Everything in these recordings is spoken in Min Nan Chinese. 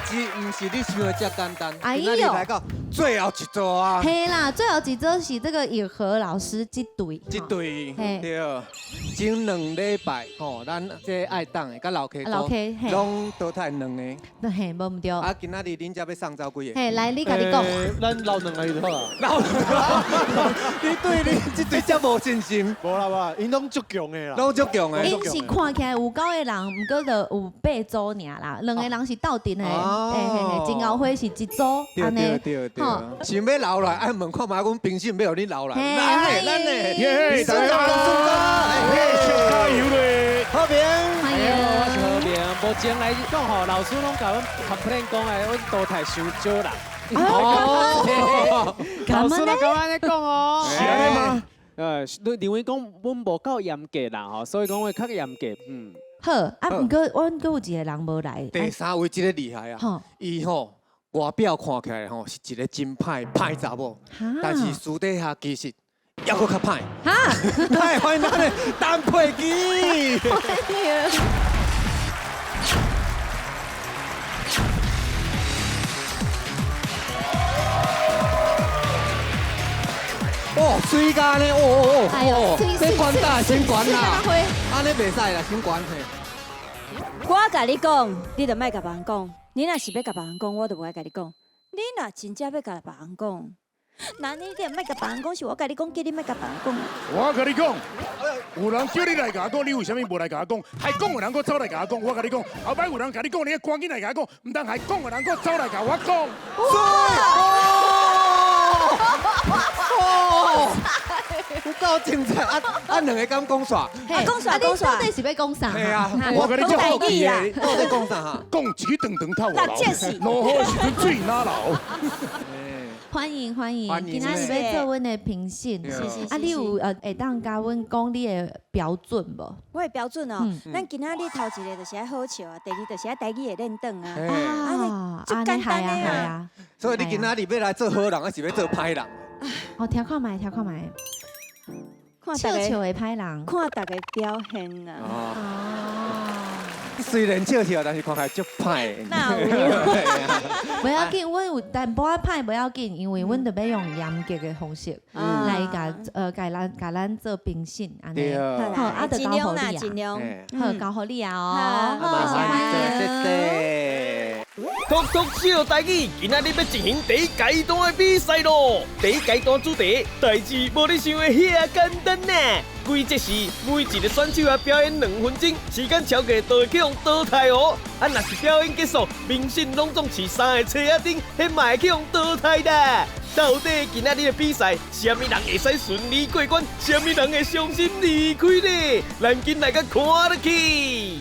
誌毋是你想的遮簡單。哎呦今仔日來到最後一組啊！嘿啦，最後一組是這個奕和老師這隊。這隊嘿對，前兩禮拜吼，咱這愛黨的佮老客老客嘿攏淘汰兩個。嘿，無毋對。啊，今仔日恁遮欲送走幾個？嘿，來，你家己講。咱留兩個就好啦。留兩個，你對恁這隊遮無信心？無啦無啦，𪜶攏足強的啦。攏足強的。𪜶是看起來有九個人，毋過就有八組爾啦，兩個人是鬥陣的，嘿嘿嘿，真後悔是一組，對對對對，想欲留來，愛問看覓阮評審欲予恁留來。來咱咧，耶，大家好，加油咧！和平，歡迎，我是和平。目前來講吼，老師攏共阮 complain 講的，阮淘汰傷少人。哦，老師攏共阮按呢講哦。是按呢嗎？你認為講阮無夠嚴格啦吼，所以講會較嚴格。嗯。好，啊，毋過阮閣有一個人無來。第三位這个厲害啊！伊吼外表看起來吼是一個真歹歹查某，但是私底下其實猶閣較歹。哈！來歡迎咱的陳佩琪。歡迎。哦，水干呢？哦哦哦，這關大先關啦，按呢袂使啦，先關嘿。我共你講，你就莫共別人講。你若是欲共別人講，我就無愛共你講。你若真正欲共別人講，那你就莫共別人講，是我共你講，叫你莫共別人講。我共你講，有人叫你來共我講，你為啥物無來共我講？還講的人閣走來共我講，我共你講，後擺有人共你講，你愛趕緊來共我講，毋通還講的人閣走來共我講。哦，有夠精彩！啊啊，兩个敢講啥？講啥？講啥？到底是欲講啥？係啊，我共你講好奇的，到底講啥？講一支長長頭流，落雨的時陣水哪流？歡迎歡迎，今仔日欲做阮的評審，啊，你有會當共阮講你的標準無？我的標準哦，咱今仔日頭一个就是愛好笑啊，第二就是愛台語會練轉啊，啊，足簡單的啊。所以你今仔日欲來做好人，還是欲做歹人？哦，聽看覓，聽看覓，笑笑的歹人，看大家表現啊。哦，雖然笑笑，但是看起來足歹。哪有？無要緊，阮有淡薄仔歹，無要緊，因為阮著欲用嚴格的方式來共共咱做評審，按呢。好，啊，就交予你啊。好，交予你啊哦。好，謝謝。禿禿笑台語，今仔日欲進行第一階段的比賽囉。第一階段主題，代誌無你想的遐簡單呢。規則是每一个選手啊表演2分鐘，時間超過就會去予淘汰哦。啊，若是表演結束，評審攏總飼三个車仔燈，彼嘛會去予淘汰啦。到底今仔日的比賽，啥物人會使順利過關，啥物人會傷心離開呢？咱緊來共看落去。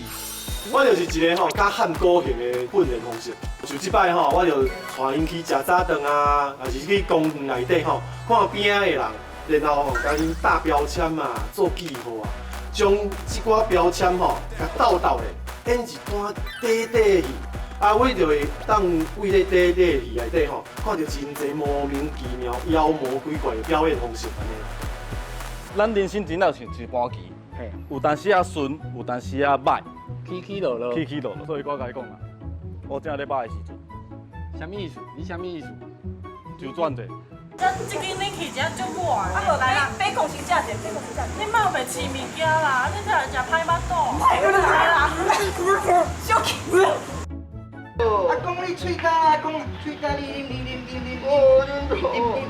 我就是一个吼較漢古型的訓練方式，像這擺吼，我就帶𪜶去食早頓啊，抑是去公園內底吼，看邊仔的人，然後吼共𪜶貼標籤啊，做記號啊，將這寡標籤吼，共鬥鬥咧，演一段短短的戲，啊，阮就會當為咧短短的戲內底吼，看著真濟莫名其妙、妖魔鬼怪的表演方式按呢。咱人生真正像一盤棋，有當時仔順，有當時仔歹。起起落落，起起落落，所以我共你講啊，我正咧歹的時陣，啥物意思？你啥物意思？就轉者。咱這間你去遮足熱，啊無來啦，爬空先食者，爬空先食。你莫欲飼物件啦，你才會食歹腹肚。歹啦，小氣。啊，講你喙焦啊，講喙焦，你啉啉啉啉啉啉啉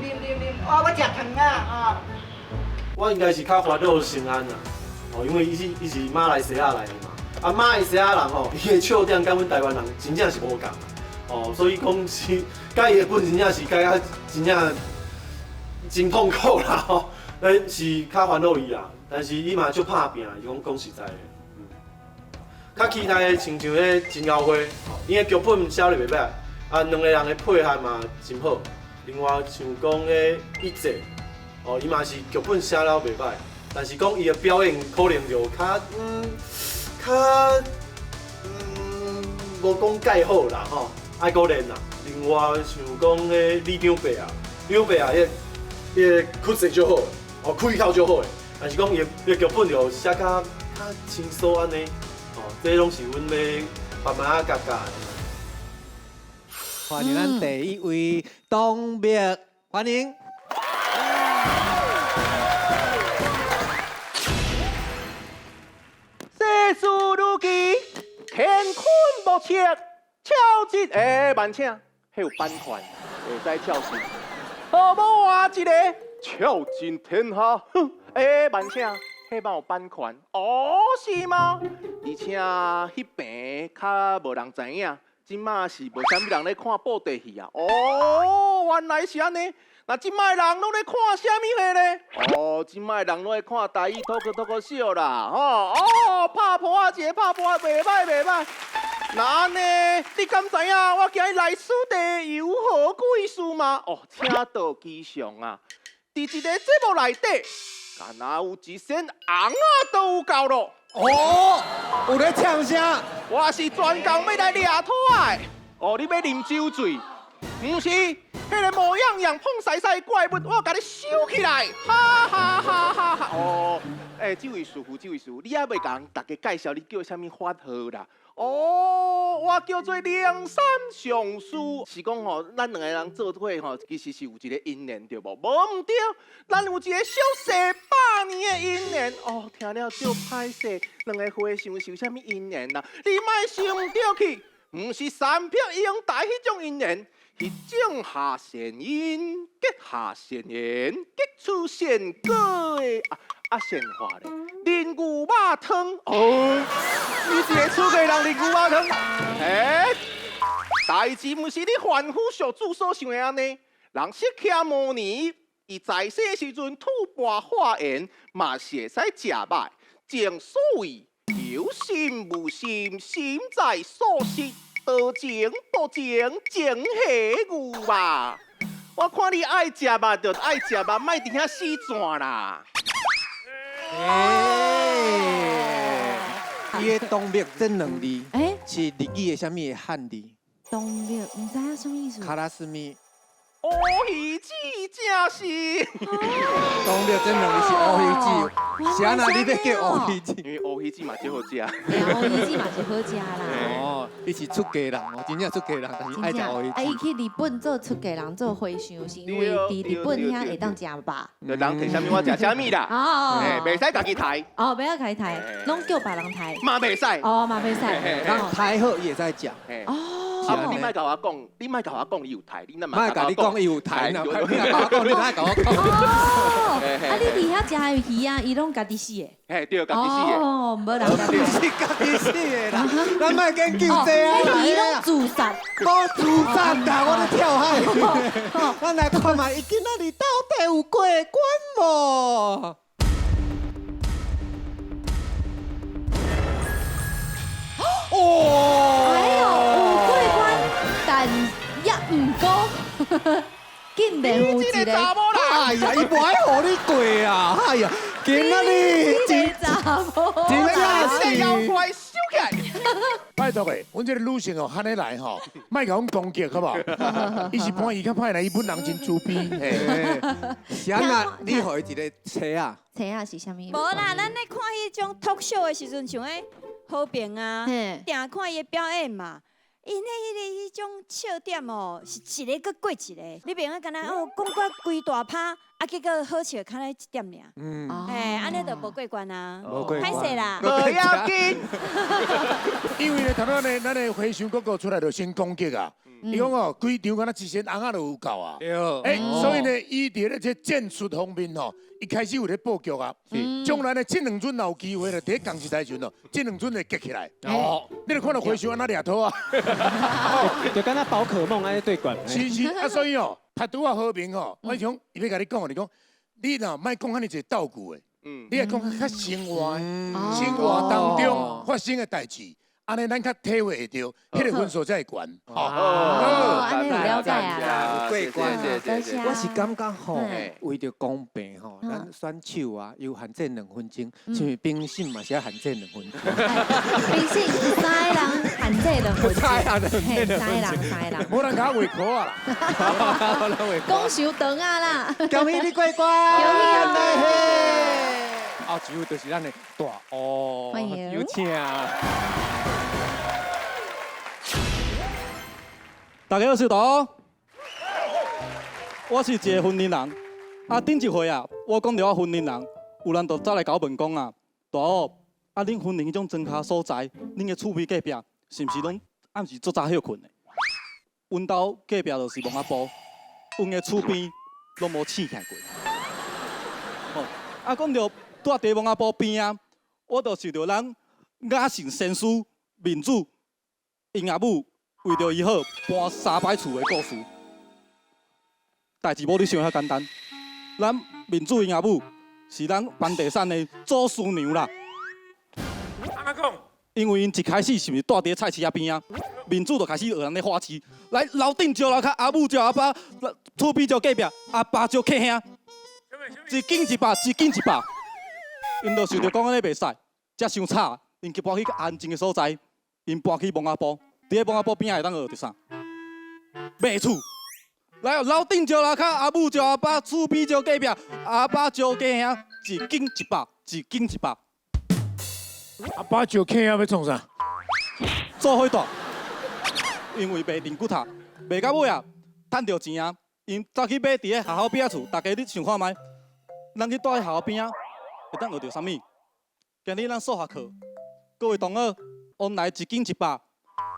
啉啉啉，啊，我食糖啊啊。我應該是較煩惱成安啦，哦，因為伊是馬來西亞來的嘛。啊，馬來西亞人吼，伊的笑點佮阮台灣人真正是無仝，哦，所以講是，佮伊的本真正是佮較真正真痛苦啦吼，是較煩惱伊啦，但是伊嘛足拍拚，伊講講實在的，嗯，較期待的親像彼真後花，伊的劇本寫得袂歹，啊，兩个人的配合嘛真好。另外像講彼一姐，哦，伊嘛是劇本寫了袂歹，但是講伊的表演可能就較較無講蓋好啦吼，愛閣練啦。另外像講彼李長伯啊，李長伯啊，伊个曲勢足好，哦，開口足好的，但是講伊的劇本就寫較較輕鬆按呢，哦，這攏是阮欲慢慢仔教教的。歡迎咱第一位董蜜，歡迎。世事如棋，乾坤莫測，俏一个慢请，彼有版權，會使俏心。好無換一個，俏盡天下，哼，慢請，彼嘛有版權，哦是嗎？而且彼邊較無人知影，這馬是無啥物人咧看布袋戲啊。哦，原來是按呢。那這擺人攏咧看啥物戲咧？哦，這擺人攏咧看台語脫口秀啦，吼哦，拍破啊一個拍破啊，袂歹袂歹。那按呢，你敢知影我今日來此地有何貴事嗎？哦，請道吉祥啊！佇一个節目內底，敢若有一身尪仔都有夠咯。哦，有咧唱啥？我是專工欲來掠拖的。哦，你欲啉酒醉？毋是，彼个模樣樣胖屎屎怪物，我共你收起來！哈哈哈哈哈！哦，這位師傅，這位師傅，你猶未共大家介紹你叫啥物法號啦？哦，我叫做靈山上師，是講吼，咱兩个人做伙吼，其實是有一個姻緣對無？無毋對，咱有一個小細百年的姻緣。哦，聽了足歹勢，兩个和尚是有啥物姻緣啦？你莫想毋對去，毋是三撇英台彼種姻緣。是種下善因，結下善緣，結出善果的啊善化咧，啉牛肉湯哦，你一个出家人啉牛肉湯，代誌毋是你凡夫俗子所想的按呢。人釋迦牟尼伊在世的時陣吐缽化緣，嘛是會使食肉。正所謂有心無心，心在所失。多情不情，情下牛肉。我看你愛食肉就愛食肉，莫佇遐死轉啦。伊的董蜜這兩字，是日語的啥物的漢字？董蜜，毋知影啥物意思。卡拉斯米。烏魚子正是。董蜜這兩字是烏魚子，是按怎你欲叫烏魚子？因為烏魚子嘛真好食。烏魚子嘛是好食啦。哦，伊是出家人哦，真正出家人，但是愛食烏魚子。啊，伊去日本做出家人做和尚，是因為佇日本遐會當食肉。人提啥物我食啥物啦。哦。袂使家己刣。哦，袂使家己刣，攏叫別人刣。嘛袂使。哦，嘛袂使。人刣好，伊會使食。哦。啊！你莫共我講，你莫共我講，伊有刣，你若莫共你講伊有刣，你若共我講，你莫共我講。哦，啊！你佇遐食的魚啊，伊攏家己死的。嘿，對，家己死的。哦，無人家己死，家己死的啦。咱莫研究這啊。彼魚攏自殺。無自殺啦，我咧跳海。咱來看覓，伊今仔日到底有過關無？哦！哎呦，有過關，但也毋過，竟然有一個。哎呀，伊無愛予你過啊！哎呀，今仔日真查某，真正是妖怪收起來。拜託的，阮這个女性哦，按呢來吼，莫共阮攻擊好無？伊是搬伊較歹來，伊本人真自卑。是按怎？你予伊一个冊仔。冊仔是啥物？無啦，咱咧看彼種 talk show 的時陣，像彼和平啊，定看伊的表演嘛。𪜶的彼種笑點哦，是一个閣過一个。你袂用敢若哦，講過規大趴，啊，結果好笑敢若一點爾。嗯。嘿，按呢就無過關啊。無過關。歹勢啦。無要緊。因為咧，頭拄呢，咱的和尚哥哥出來就先攻擊啊。伊講哦，規場敢若一身尪仔就有夠啊。對。所以呢，伊佇咧這戰術方面吼，伊開始有咧布局啊。將來呢，這兩陣若有機會咧，佇共一台時陣哦，這兩陣會結起來。哦。你著看著和尚按怎掠刀啊？就敢若寶可夢按呢對決。是是，啊，所以哦，他拄仔和平吼，我想伊欲共你講，你講，你若莫講遐爾濟道具的，你愛講較生活的，生活當中發生的代誌。按呢，咱較體會會著，彼个分數才會懸。哦，按呢有了解啊。有過關。我是感覺吼，為著公平吼，咱選手啊，有限制2分鐘，是毋是評審嘛是愛限制2分鐘？評審3个人限制2分鐘，嘿，3个人，3个人。無人共我畫箍啊啦。講傷長啊啦。恭喜你過關！恭喜你！後一位就是咱的大烏，歡迎，有請。大大家好，我是大乌，我是一个云林人。啊，顶一回啊，我讲著我云林人，有人就走来共我问讲啊，大乌，啊，恁云林彼种庄跤所在，恁的厝边隔壁是毋是拢暗时足早歇睏的？阮兜隔壁就是墓仔埔，阮的厝边拢无醒起来过。哦，啊，讲著住伫墓仔埔边啊，我就想著咱雅信先师民主𪜶阿母为著伊好搬三摆厝的故事。代志无你想遐简单，咱民主𪜶阿母是咱房地产的祖师娘啦。按怎讲？因为𪜶一开始是毋是住伫菜市仔边啊？民主就开始学人咧花市，来楼顶招楼跤，阿母招阿爸，厝边招隔壁，阿爸招客兄，一间一百，一间一百。𪜶就想著讲按呢袂使，遮伤吵，𪜶去搬去较安静的所在，𪜶搬去墓仔埔，伫咧墓仔埔边仔会当学著啥？卖厝。来，楼顶招楼跤，阿母招阿爸，厝边招隔壁，阿爸招客兄，一间一百，一间一百。阿爸招客兄欲创啥？做伙住，因为卖灵骨塔，卖到尾啊，趁著钱啊，𪜶走去买伫咧学校边仔厝，大家你想看觅？咱去住伫学校边仔，会当学著啥物？今日咱数学课，各位同学，往来一间一百，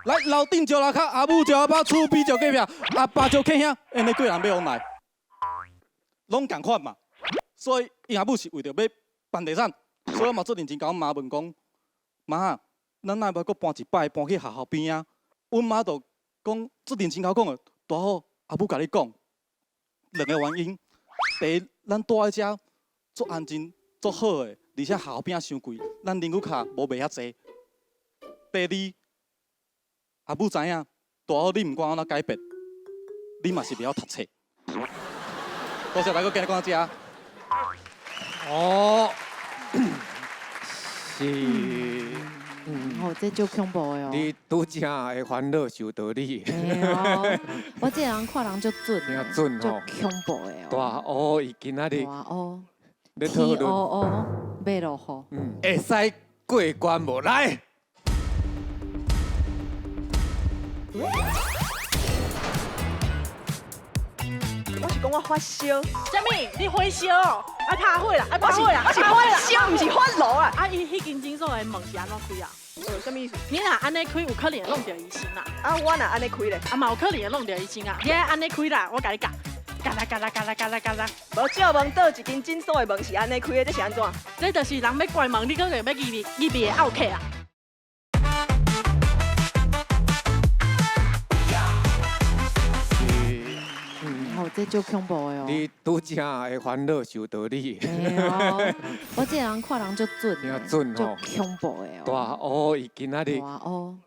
来楼顶招楼跤，阿母招阿爸，厝边招隔壁，阿爸招客兄，按呢几人欲往来，拢仝款嘛。所以𪜶阿母是为著欲房地产，所以我嘛足认真共阮妈问讲，妈，咱若欲阁搬一摆，搬去学校边仔？阮妈就讲足认真共我讲的，大好，阿母共你讲，两个原因。第一，咱住伫遮足安静、足好的，而且学校边仔伤贵，咱人骨卡无卖遐济。第二，阿母知影，大好你毋管按怎改变，你嘛是袂晓读册。多谢大家今日讲到遮。哦，是，哦，这足恐怖的哦。你拄才的烦恼受到你。我这个人看人足准，准吼，足恐怖的哦。大乌伊今仔日，大乌，咧讨论。 T O O，欲落雨。会使过关无？来。我是讲我发烧。啥物？你发烧？啊，拍火啦！啊，拍火啦！我是发烧，毋是发炉啊！啊，伊彼间诊所的门是按怎开啊？啥物意思？你若按呢开，有可能会弄著医生啦。啊，我若按呢开咧？啊，嘛有可能会弄著医生啊。你按呢开啦，我共你教。嘎啦嘎啦嘎啦嘎啦嘎啦。无照问佗一间诊所的门是按呢开的，这是按怎？这就是人欲关门，你阁欲入去入去的奥客啊！哦，这足恐怖的哦！你拄才的烦恼受到你。我这个人看人足准，准吼，足恐怖的哦。大乌伊今仔日，大乌，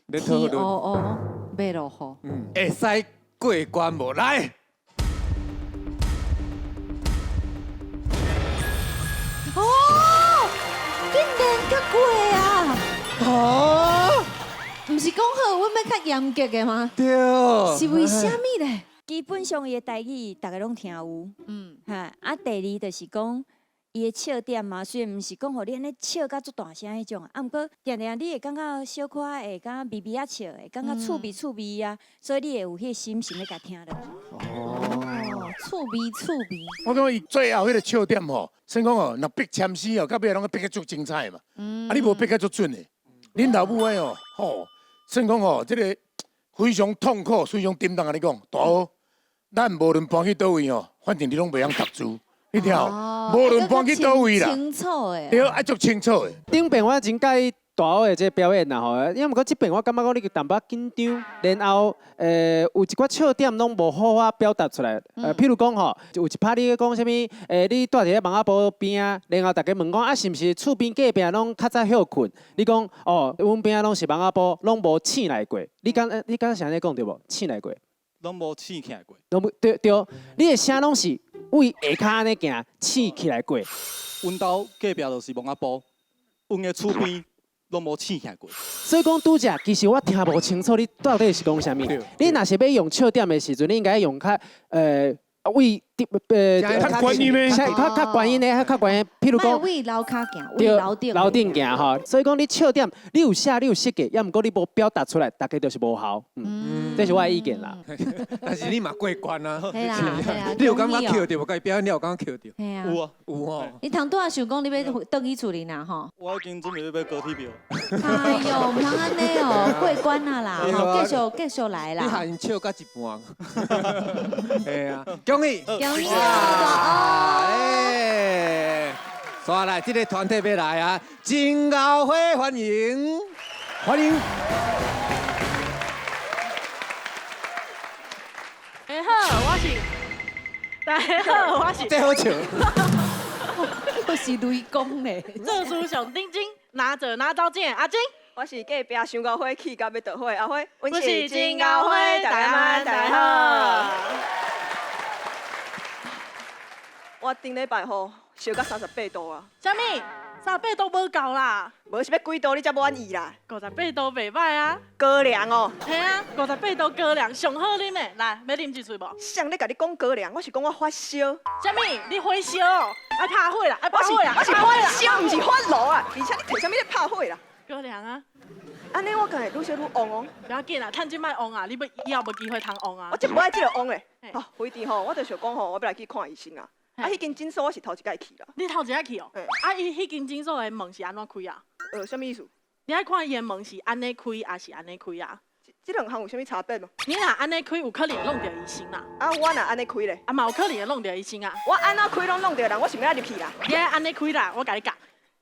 咧讨论。 T O O，欲落雨。会使过关无？来。哦，竟然阁过啊！哦，毋是讲好，阮欲较严格的吗？对。是为啥物咧？基本上伊的台语，逐家拢听有。哈，啊，第二就是讲伊的笑点嘛，虽然毋是讲予你按呢笑甲足大声彼种，啊，毋过定定你会感觉小可会感觉微微仔笑，会感觉趣味趣味啊，所以你会有彼个心想欲共听落去。哦，趣味趣味。我感觉伊最后彼个笑点吼，算讲哦，若逼签诗哦，到尾拢逼甲足精彩嘛。啊，你无逼甲足准的，恁老母的哦，吼，算讲吼，这个非常痛苦，非常沉重，共你讲，大乌。咱无论搬去佗位哦，反正你拢袂晓读书，你听哦，无论搬去佗位啦，清楚的，对，爱足清楚的。顶遍我真佮意大乌的这个表演啦吼，因为毋过这遍我感觉讲你有淡薄紧张，然后有一寡笑点拢无好好表达出来。譬如讲吼，有一拍你讲啥物，你住伫咧墓仔埔边仔，然后逐家问讲啊，是毋是厝边隔壁拢较早歇睏？你讲哦，阮边仔拢是墓仔埔，拢无醒来过。你敢是按呢讲对无？醒来过？拢无醒起来过。拢无对对，你的声拢是位下跤按呢行，醒起来过。阮兜隔壁就是墓仔埔，阮的厝边拢无醒起来过。所以讲拄才，其实我听无清楚你到底是讲啥物。你若是欲用笑点的时阵，你应该用较位较观音的，较较观音的，较观音。譬如讲，为楼跤行，为楼顶楼顶行吼。所以讲，你笑点，你有写，你有设计，也毋过你无表达出来，大家就是无效。嗯，这是我的意见啦。但是你嘛过关啊。嘿啦，你有感觉扣著无？共伊表演，你有感觉扣著？有啊，有吼。你头拄仔想讲你欲转去厝里啦吼？我已经准备欲买高铁票。哎哟，毋通按呢哦，过关啊啦，吼，继续继续来啦。你害𪜶笑到一半。嘿啊，恭喜！恭喜哦！哎，煞来这个团体欲来啊，真𠢕花欢迎，欢迎。大家好，我是。大家好，我是。这好笑。我是雷公咧。做事上顶真，拿着拿刀剑，阿金。我是隔壁伤𠢕花气到欲著火，阿花。我是真𠢕花，大家大家好。我顶礼拜吼烧到38度啊！啥物？38度无够啦！无是欲几度你才满意啦？58度袂歹啊！高粱哦。嘿啊，58度高粱上好啉的，来，欲啉一喙无？谁咧共你讲高粱？我是讲我发烧。啥物？你发烧？爱拍火啦！爱拍火啦！我是发烧，毋是发炉啊！而且你提啥物咧拍火啦？高粱啊！按呢我敢会愈烧愈旺哦。不要紧啦，趁这摆旺啊，你欲以后无机会通旺啊。我这无爱这个旺咧。哦，回伫吼，我就想讲吼，我欲来去看医生啊。啊，彼间诊所我是头一摆去啦。你头一摆去哦？啊，伊彼间诊所的门是按怎开啊？啥物意思？你爱看伊的门是按呢开，抑是按呢开啊？这两项有啥物差别无？你若按呢开，有可能会弄著医生啦。啊，我若按呢开咧？啊，嘛有可能会弄著医生啊。我按怎开拢弄著人，我是欲按入去啦。你爱按呢开啦，我共你教。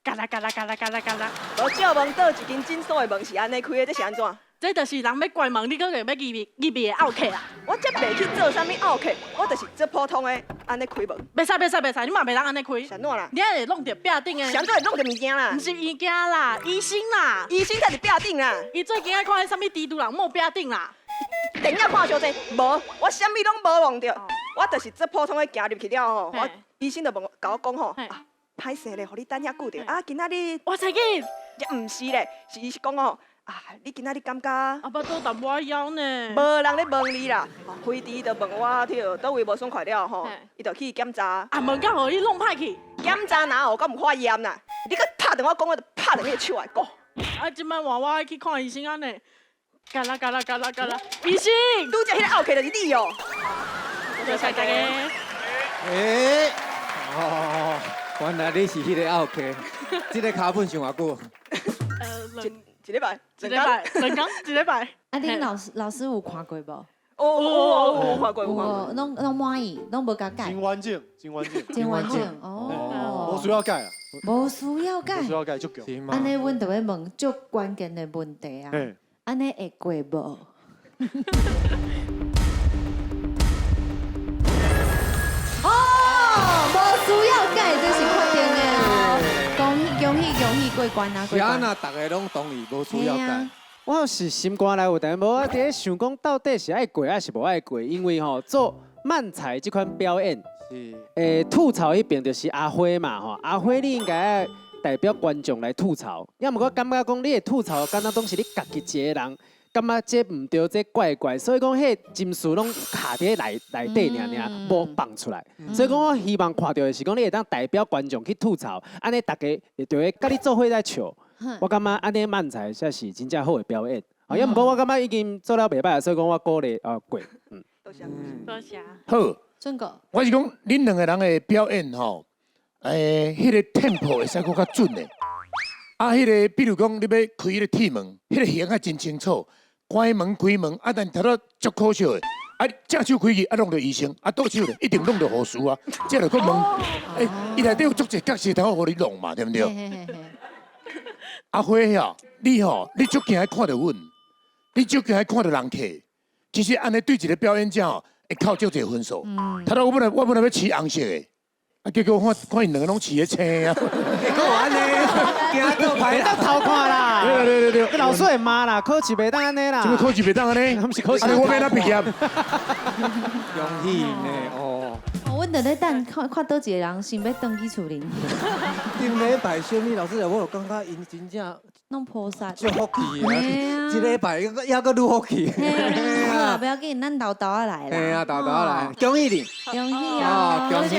嘎啦嘎啦嘎啦嘎啦嘎啦。无借问佗一间诊所的门是按呢开的，这是按怎？这就是人欲关门，你阁欲入去入去的漚客啊！我才袂去做啥物漚客，我就是做普通的，按呢开门。袂使袂使袂使，你嘛袂当按呢开。是按怎啦？你爱会弄著壁顶的。是按怎会弄著物件啦？毋是物件啦，医生啦。医生才伫壁顶啦。伊最近爱看彼啥物蜘蛛人摸壁顶啦。电影看伤济，无，我啥物拢无弄著，我就是做普通的行入去了吼，我医生就问我，共我讲吼，啊，歹势咧，予你等遐久著。啊，今仔日我才去，也毋是咧，是伊是讲哦。啊！你今仔日感觉？啊，腹肚淡薄仔枵呢。无人咧问你啦，飞猪就问我，佗位无爽快了吼，伊就去检查。啊，问到予你弄歹去。检查哪有，阁毋发炎啦？你阁拍断我讲，我就拍断你的手来讲。啊，这摆换我爱去看医生按呢。嘎啦嘎啦嘎啦嘎啦，医生，拄才彼个漚客就是你哦。多谢大家。欸，哦，原来你是彼个漚客，这个脚本上偌久？一礼拜，一礼拜，两工，一礼拜。啊，恁老师有看过无？有有看过，有看过。拢拢满意，拢无共改。真完整，真完整。真完整哦。无需要改啊。无需要改。无需要改，足强。按呢，阮就欲问足关键的问题啊。按呢会过无？哦，无需要改，这是确定的哦。恭喜恭喜恭喜过关啊！是按怎，逐个拢同意，无需要改。我是心肝内有淡薄仔伫咧想讲，到底是爱过抑是无爱过？因为吼做漫才这款表演，是吐槽彼边就是阿辉嘛吼，阿辉你应该爱代表观众来吐槽，抑毋过感觉讲你的吐槽，敢若拢是你家己一个人，感觉这毋对，这怪怪，所以讲彼情绪拢卡伫内内底尔尔，无放出来。所以讲我希望看到的是讲你会当代表观众去吐槽，按呢大家就会佮你做伙在笑。我感觉按呢漫才才是真正好的表演。啊，抑毋过我感觉已经做了袂歹，所以讲我鼓励啊过。多谢，多谢。好，俊哥，我是讲恁两个人的表演吼，彼个 tempo 会使阁较准的。啊，彼个比如讲你欲开彼个铁门，彼个形啊真清楚，关门开门，啊，但头拄足可笑的，啊，正手开去啊，弄著医生，啊，倒手咧一定弄著护士啊，这就阁问，伊内底有足济角色通予你弄嘛，对毋对？阿辉啊，你吼，你足惊看著阮，你足惊看著人客。其实按呢对一个表演者吼，会扣足济分数。头拄我本来欲试红色的，啊，结果看看𪜶两个拢试咧青啊。阁有按呢，惊做歹当偷看啦。对对对对，老师会骂啦，考试袂当按呢啦。什么考试袂当按呢？毋是考试。按呢我欲按怎毕业？恭喜呢哦。阮就咧等看看佗一个人先欲转去厝里。顶礼拜小米老师，我有感觉𪜶真正攏菩薩。足福氣啊！這禮拜猶閣愈福氣。好啦，不要緊，咱沓沓仔來啦。嘿啊，沓沓仔來，恭喜你！恭喜啊！恭喜！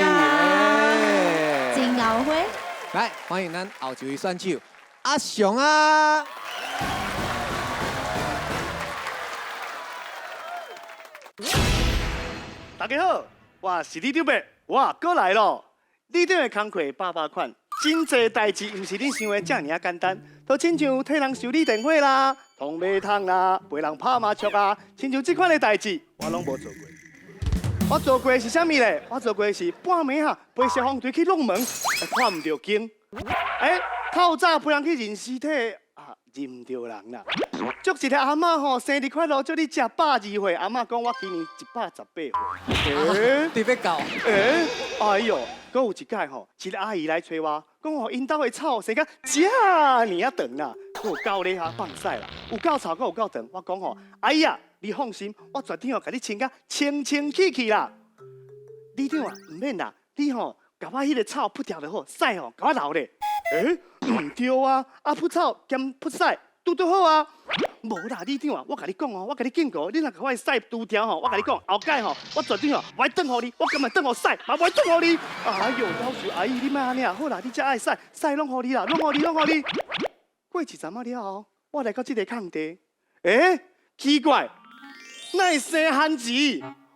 真後悔。來，歡迎咱後一位選手阿雄啊！大家好，我是里長伯，我閣來咯。里長的工課百百款，真濟代誌，毋是你想的遮爾仔簡單。都親像替人修理電火啦、通馬桶啦、陪人拍麻將啊，親像這款的代誌，我攏無做過。我做過的是啥物咧？我做過的是半暝哈，陪消防隊去弄門，看毋著更。欸，透早陪人去認屍體，啊，認毋著人啦。祝一个阿嬤吼，生日快樂，祝你食120歲。阿嬤講我今年118歲。欸，特別到。欸，哎喲，閣有一擺吼，一个阿姨來揣我，講吼𪜶兜的草生甲遮爾仔長啦，閣有夠咧哈放屎啦，有夠臭，閣有夠長。我講吼，阿姨啊，你放心，我絕對吼共你清甲清清氣氣啦。里長啊，毋免啦，你吼共我彼个草撲掉就好，屎吼共我留咧。欸，毋對啊，啊撲草兼撲屎。拄拄好啊！無啦，里長啊，我共你講哦，我共你警告，你若共我的屎除掉吼，我共你講，後擺吼，我絕對吼，無愛轉予你，我甘願轉予屎，嘛無愛轉予你。哎喲，老師阿姨，你莫按呢啊！好啦，你遮愛屎，屎攏予你啦，攏予你，攏予你。過一陣仔了後，我來到這个空地，欸，奇怪，哪會生番薯？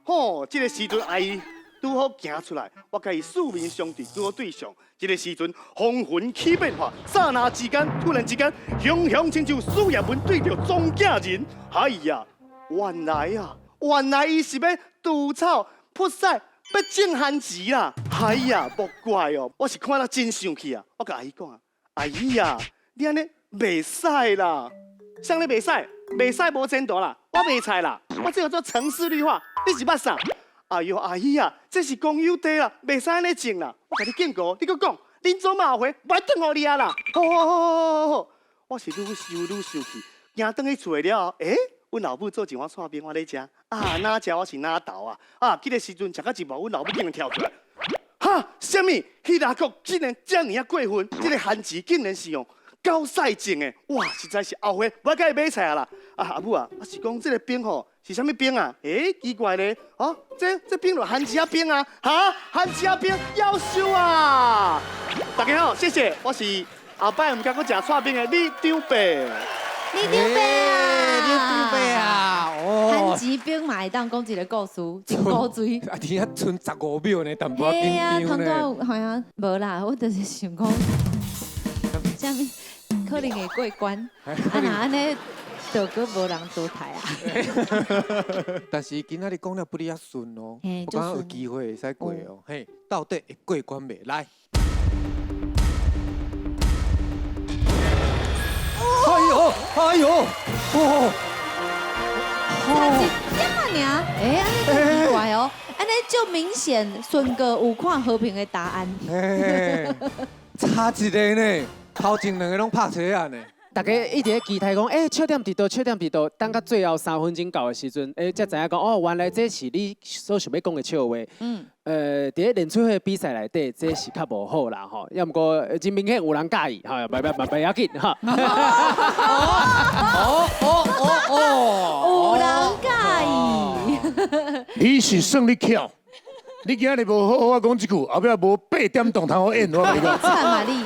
吼，這个時陣阿姨拄好行出來，我共伊四面相對，拄好對上。這个時陣風雲起變化，剎那之間，突然之間，雄雄親像事業文對著莊稼人。哎呀，原來啊，原來伊是欲除草、撲屎、欲種番薯啦。哎呀，莫怪哦，我是看了真生氣啊！我共阿姨講啊，阿姨啊，你按呢袂使啦，啥咧袂使？袂使無前途啦，我賣菜啦，我這叫做城市綠化，你是捌啥？哎喲，阿姨啊，這是公有地啦，袂使按呢種啦。我共你警告，你閣講，恁祖媽後悔，無愛轉予你啊啦。好好好好好好，我是愈想愈生氣，行轉去厝的了後，欸，阮老母做一碗剉冰，我咧食，啊，哪食我是哪沓啊，啊，這个時陣食到一半，阮老母竟然跳出來，哈，啥物？彼阿國竟然遮爾仔過分，這个番薯竟然是用狗屎種的，哇，實在是後悔，無愛共伊買菜啊啦。啊，阿母啊，啊是講這个冰吼是啥物冰啊？欸，奇怪咧，哦，這冰就番薯仔冰啊，哈，番薯仔冰夭壽啊！大家好，謝謝，我是後擺毋敢閣食剉冰的里長伯。里長伯啊，里長伯啊，哦，番薯冰嘛會當講一个故事，真古錐。啊，伫遐賰15秒呢，淡薄仔緊張呢。好像無啦，我就是想講，啥物可能會過關，啊若按呢。就閣無人倒台啊！但是今仔日講了不哩遐順哦，我感覺有機會會使過哦。嘿，到底會過關袂？來！哎喲，哎喲，哦！差一點仔爾，欸，按呢足奇怪哦，按呢足明顯，順哥有看和平的答案。差一个呢，頭前兩个攏拍車仔呢。大家一直咧期待講，欸，笑點佇佗，笑點佇佗，等到最後3分鐘到的時陣，欸，才知影講，哦，原來這是你所想欲講的笑話。嗯。佇咧練吹會比賽內底，這是較無好啦，吼。抑毋過真明顯有人佮意，吼，袂要緊，哈。哦哦哦哦！有人佮意。你是算你巧，你今日無好好仔講這句，後壁無8點鐘通好演，我共你講。慘啊你！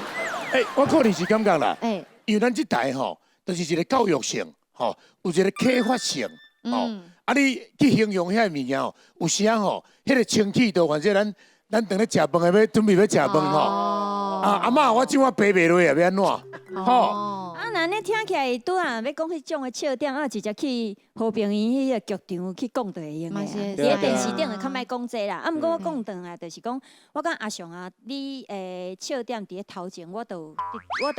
欸，我個人是感覺啦。欸。因為咱這台吼，就是一个教育性，吼，有一个啟發性，吼。啊，你去形容遐个物件吼，有時仔吼，彼个清氣都反正咱當咧食飯的，欲準備欲食飯吼。啊，阿嬤，我這碗爬袂落啊，欲按怎？吼。啊，若按呢聽起來，拄仔欲講彼種的笑點，啊，直接去和平醫彼个劇場去講就會用的啊。佇咧電視頂就較莫講這啦。啊，毋過我講轉來，就是講，我感覺阿雄啊，你笑點佇咧頭前，我都有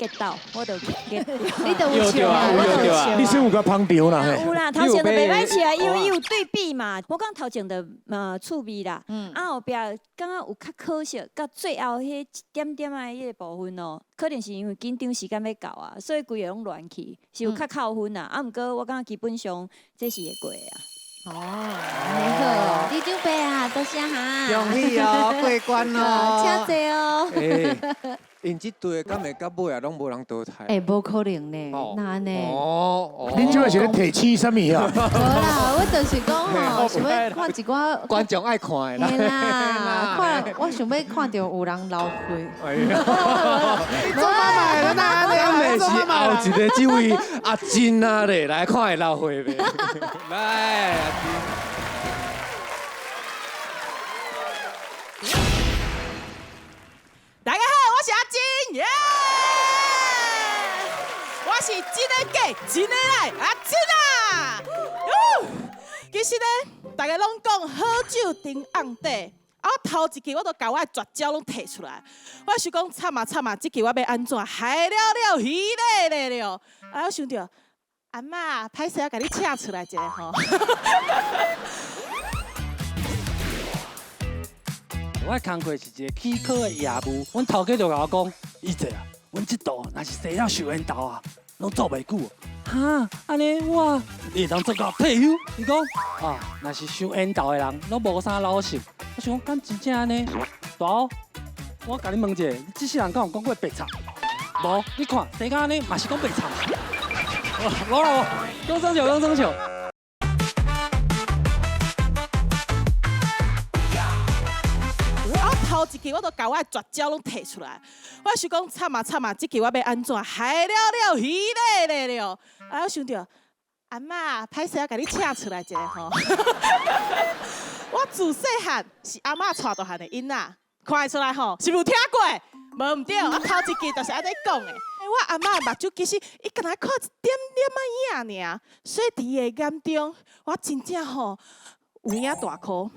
get 到，我就 get 到。你都有笑啊，我都有笑。你算有共捧場啦？有啦，頭前就袂歹笑啊，因為伊有對比嘛。我講頭前就趣味啦，啊後壁感覺有較可惜，到最後彼一點點仔彼个部分哦，可能是因為緊張時間欲到啊，所以規个攏亂去，是有較扣分啦。啊，毋過我感覺基本上這是會過的啊。哦，好，里長伯啊，多謝哈。恭喜哦，過關哦，請坐哦。𪜶這隊敢會到尾啊，攏無人淘汰。欸，無可能呢，哪按呢？哦，恁這擺是咧提醒啥物啊？無啦，我就是講吼，想欲看一寡觀眾愛看的啦。嘿啦，看我想欲看著有人流血。哎呀，你做媽媽的啦，敢會是後一个這位阿珍啊咧，來看會流血袂？來，阿珍。大家好，我是阿珍，耶！我是真的假，真的來，阿珍啊！其實呢，大家攏講好酒沉甕底，啊，我頭一支我都共我的絕招攏提出來，我想講慘啊慘啊，這支我欲按怎？害了了，稀咧咧了！啊，我想著阿嬤，歹勢我共你請出來一下吼。我的工課是一個起考的業務，阮頭家就共我講，伊姐啊，阮這道若是生了受緣投啊，攏做袂久。哈，按呢我會當做到退休？伊講啊，若是收緣投的人，攏無啥老性。我想講，敢真正按呢？大歐，我共你問一下，你這世人敢有講過白賊？無，你看生甲按呢，嘛是講白賊。無啦無，講耍笑，講耍笑。頭一支我都共我的絕招攏提出來，我想講慘啊慘啊，這支我欲按怎？害了了，稀咧咧了！啊，我想著阿嬤，歹勢我共你請出來一下吼。我自細漢是阿嬤帶大漢的囡仔，看會出來吼，是毋是有聽過？無毋對，我頭一支就是按呢講的。我阿嬤目睭其實伊干焦看一點點仔影爾，所以佇伊的眼中，我真正吼有影大箍。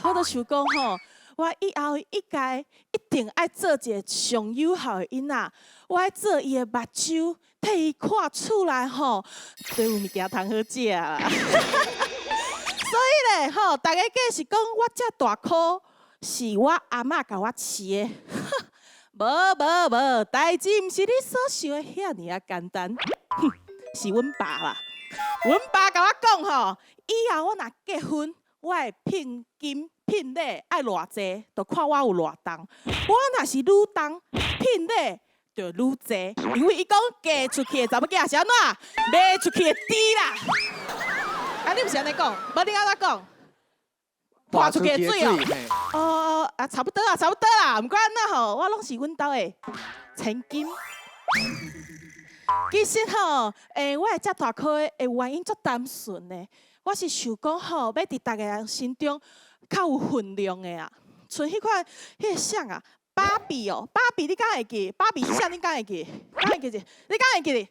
我都想講吼，我以後應該一定愛做一个上有效的囡仔，我愛做伊的目睭，替伊看厝內吼，都有物件通好食啦。所以咧吼，大家假是講我遮大箍是我阿嬤共我飼的，無無無，代誌毋是你所想的遐爾仔簡單，哼，是阮爸啦。阮爸共我講吼，以後我若結婚，我的聘金、聘禮愛偌濟，就看我有偌重。我若是愈重，聘禮就愈濟，因為伊講嫁出去的查某囝是按怎，賣出去的豬啦。啊，你毋是按呢講，無你按怎講？潑出去的水哦。哦啊，差不多啊，差不多啦。毋管按怎吼，我攏是阮兜的千金。其實吼，我會遮大箍的原因足單純的。我是想講吼，欲佇逐个人心中較有分量的啊。像彼款彼个啥啊，芭比哦，芭比你敢會記？芭比是啥？你敢會記？敢會記者？你敢會記哩？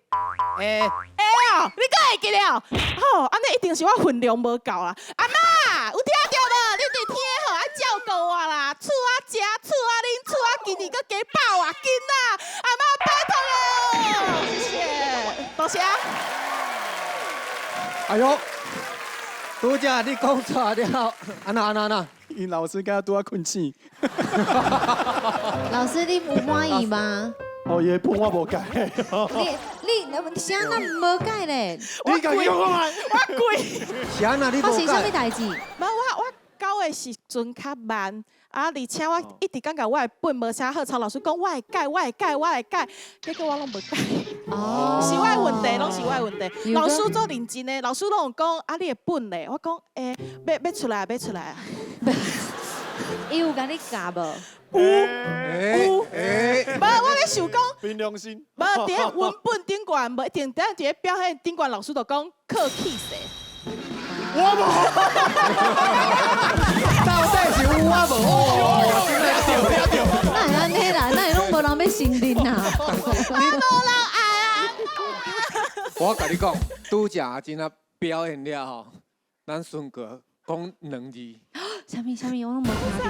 會。會哦，你敢會記了？吼，按呢一定是我分量無夠啦。阿嬤，有聽著無？你佇天吼愛照顧我啦，厝我食，厝我啉，厝我今年閣加百外斤啦。阿嬤拜託囉，謝謝，多謝。哎喲。拄才你講錯了，按怎按怎按怎？𪜶老師敢拄仔睏醒。老師，你有滿意嗎？哦，伊的本我無改。你你啥那無改咧？你家己講看覓。我跪。啥那你無改？發生啥物代誌？無，我教的時陣較慢，啊，而且我一直感覺我的本無啥好，曹老師講我會改，我會改，我會改，結果我攏無改。哦，是我的問題，攏是我的問題。老師做認真的，老師攏有講啊，你的本咧，我講欸，欲出來，欲出來啊。伊有共你教無？有有，無我咧想講，憑良心。無佇咧文本頂懸，無一定等佇咧表演頂懸，老師就講靠氣勢。我無，到底是有我無？哦，對對對。哪會按呢啦？哪會攏無人欲承認啊？無人愛啊！我共你講，拄才阿珍仔表演了吼，咱孫哥講兩字。啥物啥物，我攏無聽著，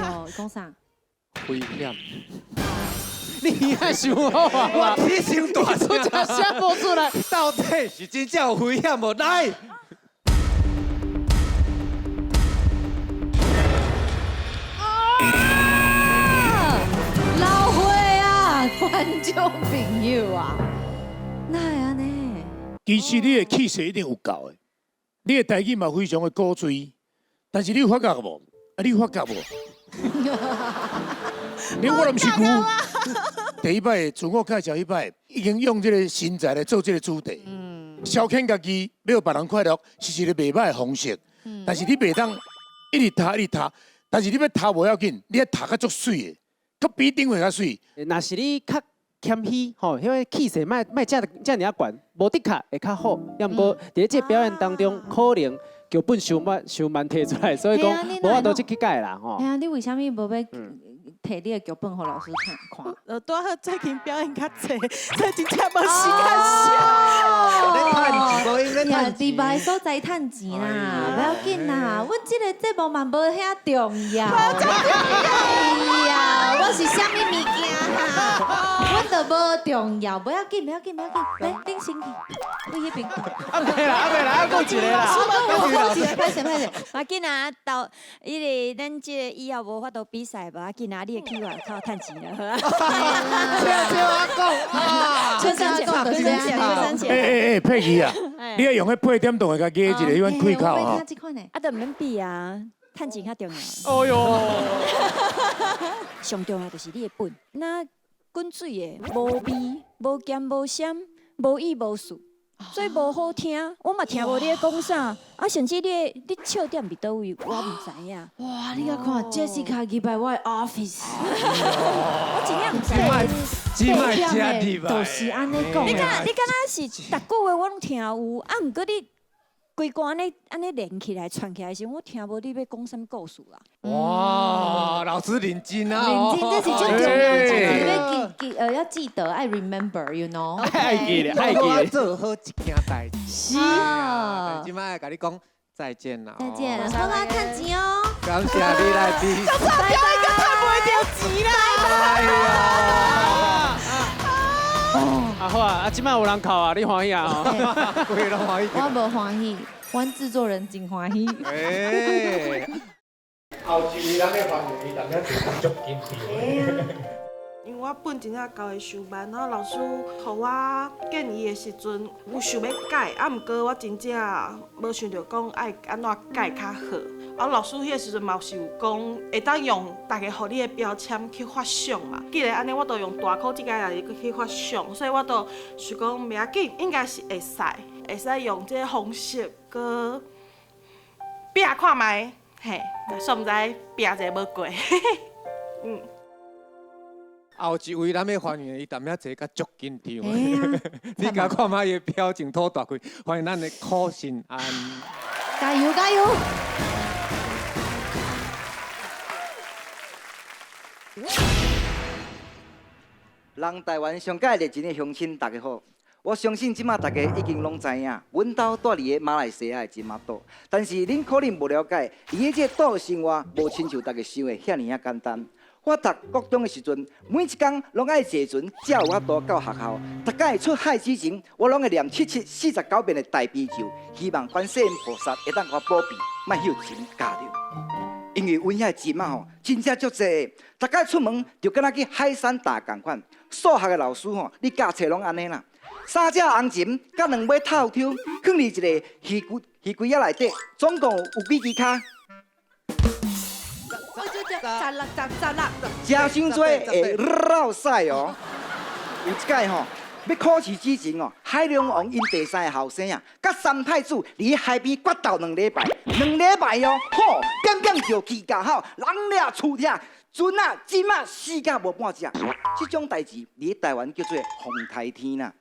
講啥？危險！你也想好啊？我起聲大聲，寫無出來，到底是真正有危險無？來！老歲啊，觀眾朋友啊，哪會按呢？其實你的氣勢一定有夠的，你的台語嘛非常的古錐，但是你有發覺無？啊，你有發覺無？你我毋是牛。第一擺自我介紹彼擺，已經用這個身材來做這個主題。消遣家己，欲予別人快樂，是一個袂䆀的方式。但是你袂當一直讀一直讀，但是你欲讀無要緊，你愛讀較足媠的，閣比頂回較媠。若是你較謙虛吼，彼個氣勢莫莫遮遮爾仔懸，無的確會較好。抑毋過佇咧這個表演當中，可能劇本傷慢傷慢提出來，所以講無法度去改啦吼。嘿啊，你為啥物無欲提你的劇本予老師看看？拄好最近表演較濟，所以真正無時間寫。呀，佇別个所在趁錢啦，不要緊啦，阮這个節目嘛無遐重要。哎呀，我是啥物物件哈？阮都無重要，不要緊，不要緊，不要緊，來頂先去，去彼邊。啊袂啦，啊袂啦，啊閣有一個啦。閣有一個，歹勢歹勢。無要緊啊，到伊個咱這個以後無法度比賽，無要緊啊，你會去外口趁錢了，好啊。笑笑阿講啊，笑笑阿講就是這樣。欸欸欸，佩奇啊，你愛用彼配點動會共加一個彼款開口吼。啊，都毋免比啊，趁錢較重要。哦喲，上重要就是你的本，若滾水的，無味、無鹹、無酸、無意無思，所以無好聽。我嘛聽無你咧講啥，啊，甚至你的你笑點佇佗位，我毋知影。哇，你共看，Jessica 入來我的 office，我真正毋知。這擺這入來，就是按呢講。你敢若是逐句話我攏聽有，啊，毋過你規個按呢按呢連起來串起來的時陣，我聽無你欲講啥物故事啦。哇，老師認真啊！認真，這是最重要的，你欲記記要記得，愛 remember，you know。愛記咧，愛記咧。做好一件代誌。是。這擺共你講再見啦。再見，好啦，趁錢哦。感謝你來比賽。就差表演閣趁袂著錢啦。哎呀。啊好啊，啊這擺有人哭啊，你歡喜啊？規個攏歡喜。我無歡喜，阮製作人真歡喜。欸。後一位咱咧歡迎伊，但遐足緊張。因為我本真正教的傷慢，然後老師予我建議的時陣，有想欲改，啊，毋過我真正無想著講愛按怎改較好。啊，老師彼个時陣嘛是有講，會當用大家予你的標籤去發想嘛。既然按呢，我都用大考這個來去發想，所以我都想講袂要緊，應該是會使，會使用這个方式閣拼看覓，嘿，煞毋知拼一个無過，嗯。後一位咱欲歡迎伊，踮遐坐甲足緊張的，你共看覓伊的表情吐大開，歡迎咱的柯信安，加油加油！人台灣上蓋熱情的鄉親，大家好。我相信這馬大家已經攏知影，阮兜蹛佇个馬來西亞的金馬島，但是恁可能無了解，佇个這個島的生活無親像大家想的遐爾仔簡單。我讀國中的時陣，每一工攏愛坐船，才有法度到學校。逐擺出海之前，我攏會念7749遍的大悲咒，希望觀世音菩薩會當予我保庇，莫予錢咬著。因為阮遐錢仔吼，真正足濟。逐擺出門就敢若去海山大仝款。數學的老師吼，你教冊攏按呢啦。三隻紅鱘佮兩尾透抽，囥佇一個魚骨魚櫃仔內底，總共有幾支跤？ 16、食傷濟會落屎哦！有一擺吼，欲考試之前哦，海龍王𪜶第三个後生啊，佮三太子佇海邊決鬥兩禮拜，兩禮拜哦，吼，點點叫起家吼，人掠厝拆，船仔、金仔死甲無半隻。這種代誌佇台灣叫做風颱天啦。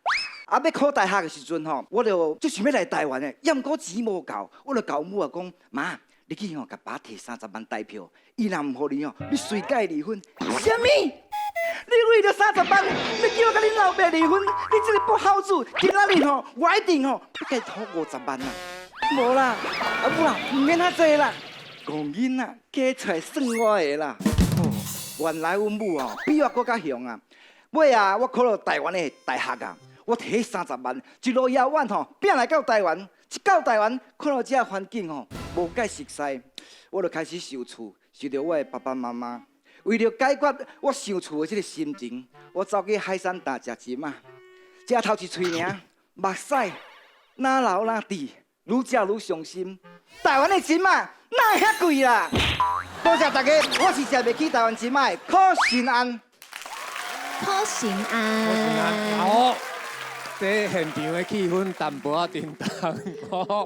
啊，欲考大學的時陣吼，我就足想欲來台灣的，抑毋過錢無夠，我就共母啊講，媽。你去吼，共爸提30萬台票，伊若毋予你吼，你隨佮伊離婚。啥物？你為著30萬，你叫我佮恁老爸離婚？你這個不孝子！今仔日吼，我一定吼，欲共伊討50萬啦。無啦，阿母啦，毋免遐濟啦，戇囡仔加出來算我的啦。原來阮母吼比我閣較凶啊！尾啊，我考著台灣的大學啊，我提30萬，一路遙遠吼，拼來到台灣。一到台灣，看到這個環境吼，無介熟似，我就開始想厝，想著我的爸爸媽媽。為著解決我想厝的這個心情，我走去海山大食蟳仔，食頭一喙爾，目屎哪流哪滴，愈食愈傷心。台灣的蟳仔，哪會遐貴啦？多謝大家，我是食袂起台灣芝麻的柯信安。柯信安。好，這現場的氣氛淡薄仔震動。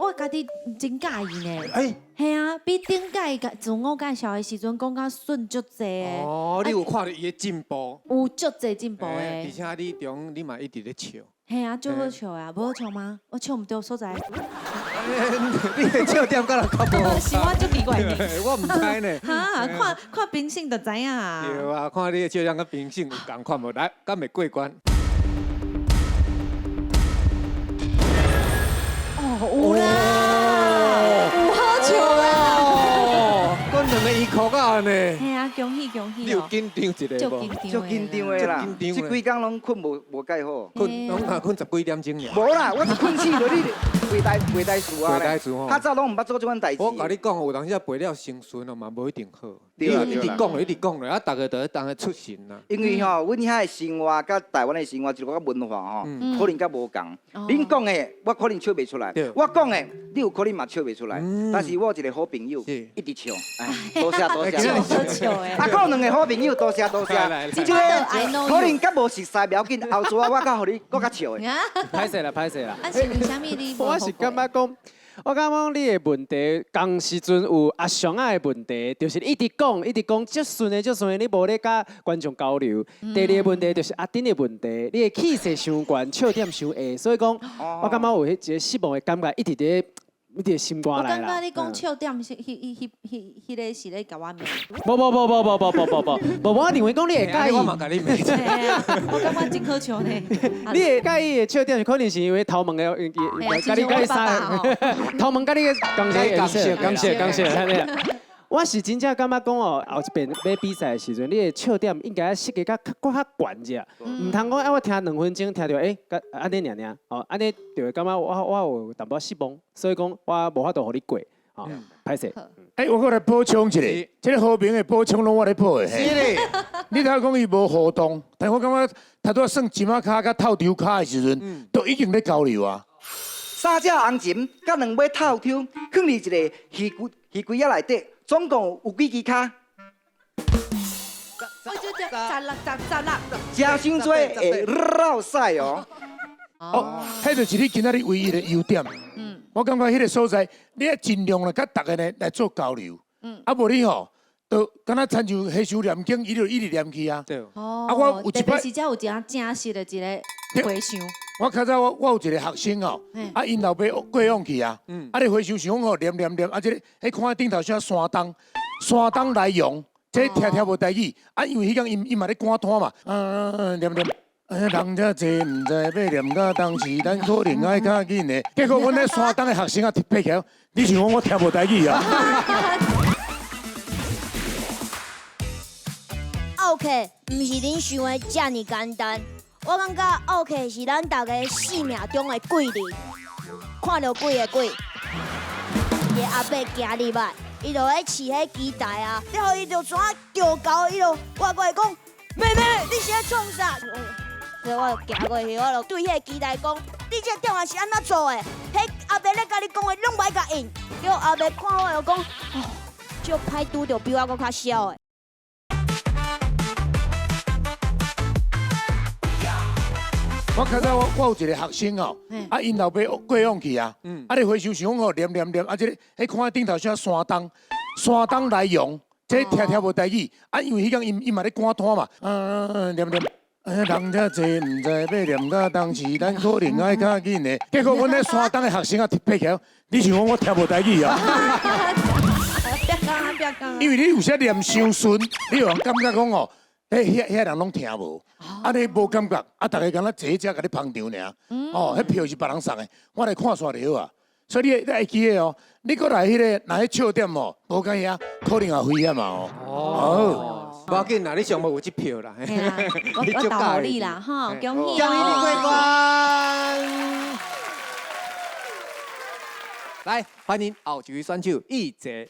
我家己真佮意呢。哎，係啊，比頂屆自我介紹的時陣講較順足濟的。哦，你有看著伊的進步？有足濟進步的。而且你中你嘛一直咧笑。係啊，足好笑啊，無好笑嗎？我笑毋著所在。你的笑點敢若較無？是我足奇怪呢。我毋知呢。哈，看看評審就知影。對啊，看你的笑點佮評審有仝款無？來，敢會過關？哦，有啦，有好笑啦。阮兩個伊哭啊呢。係啊，恭喜恭喜！你有緊張一個無？足緊張的啦，這幾工攏睏無無蓋好。睏攏若睏十幾點鐘爾。無啦，我是睏醒就你袂代袂代事啊。袂代事吼。較早攏毋捌做這款代誌。我共你講，有當時啊背了生順哦嘛，無一定好。對啊，一直講，一直講咧，啊，逐个就咧當咧出神啦。因為吼，阮遐的生活佮台灣的生活一個文化吼，可能較無仝。恁講的，我可能笑袂出來；我講的，你有可能嘛笑袂出來。但是我有一個好朋友，一直笑，多謝多謝。啊，閣有兩個好朋友，多謝多謝。這個可能較無熟似，袂要緊，後續我較予你閣較笑的。歹勢啦，歹勢啦。啊，是為啥物你？我是感覺講。我感覺你的問題，仝時陣有阿雄仔的問題，就是一直講，一直講，足順的，足順的，你無咧佮觀眾交流。第二個問題就是阿丁的問題，你的氣勢傷懸，笑點傷下，所以講，我感覺有彼一個失望的感覺，一直佇一直心肝內啦。我感覺你講笑點是，彼彼彼彼個是咧共我罵。無無無無無無無無無，我認為講你會佮意。我嘛共你罵。我感覺真可笑呢。你會佮意的笑點，可能是因為頭毛的，佮你佮你啥？頭毛佮你感謝感謝感謝感謝。我是真正感覺講哦，後一遍欲比賽的時陣，你的笑點應該設計較閣較懸者，毋通講啊！我聽兩分鐘聽著，欸，按呢爾爾，哦，按呢就會感覺我有淡薄仔失望，所以講我無法度予你過，哦，歹勢。欸，我閣來補充一下，這個和平的補充攏我咧補的。是咧，你頭講伊無互動，但我感覺他拄仔算金仔跤佮透抽跤的時陣，都已經咧交流啊。三隻紅鱘佮兩尾透抽，囥佇一個魚龜魚龜仔內底。總共有幾支跤？十六。食傷濟會落屎哦。哦，彼就是你今仔日唯一的優點。嗯。我感覺彼个所在，你愛盡量來佮逐个呢來做交流。嗯。啊，無你吼，就敢若親像彼首念經，伊就一直念去啊。對。哦。啊，我有一擺是才有一個真實的一個回想。我較早我有一個學生哦，啊，𪜶老爸過往去啊，啊，咧回想想講吼，念念念，啊，這個彼看頂頭像山東，山東來陽，這聽聽無台語，啊，因為彼工𪜶嘛咧趕攤嘛，念念，人遮濟，毋知欲念到當時，咱可能愛較緊的。結果阮咧山東的學生啊，爬起來，你想講我聽無台語啊？奧客毋是恁想的遮爾簡單。我感覺奧客是咱逐个生命中的貴人，看著幾个鬼，一个阿伯行入來，伊就咧飼彼鸡台啊，了後伊就怎叫狗，伊就過過來講：妹妹，你是咧創啥？所以我就行過去，我就對彼個雞台講：你這個店員是按怎做的？彼阿伯咧共你講話，攏袂共應。結果阿伯看我就講：哦，足歹拄著比我閣較痟的。我較早我有一個學生哦，啊，𪜶老爸過往去啊，啊，咧回想想講吼，念念念，啊，這個彼看頂頭像山東，山東來陽，這聽聽無台語，啊，因為彼工𪜶嘛咧趕攤嘛，念念，人遮濟，毋知欲念到當時，咱可能愛較緊的。結果阮咧山東的學生啊，爬起來，你想講我聽無台語啊？因為你有時念傷順，你有人感覺講哦。彼遐遐人攏聽無，啊你無感覺，啊逐个敢若坐遮共你捧場爾，哦，彼票是別人送的，我來看煞就好啊。所以你會記得哦，你閣來彼个，若彼笑點哦，無共遐，可能也危險嘛哦。哦，無要緊啦，你上無有這票啦。我投予你啦，吼，恭喜恭喜你過關。來，歡迎後一位選手易傑。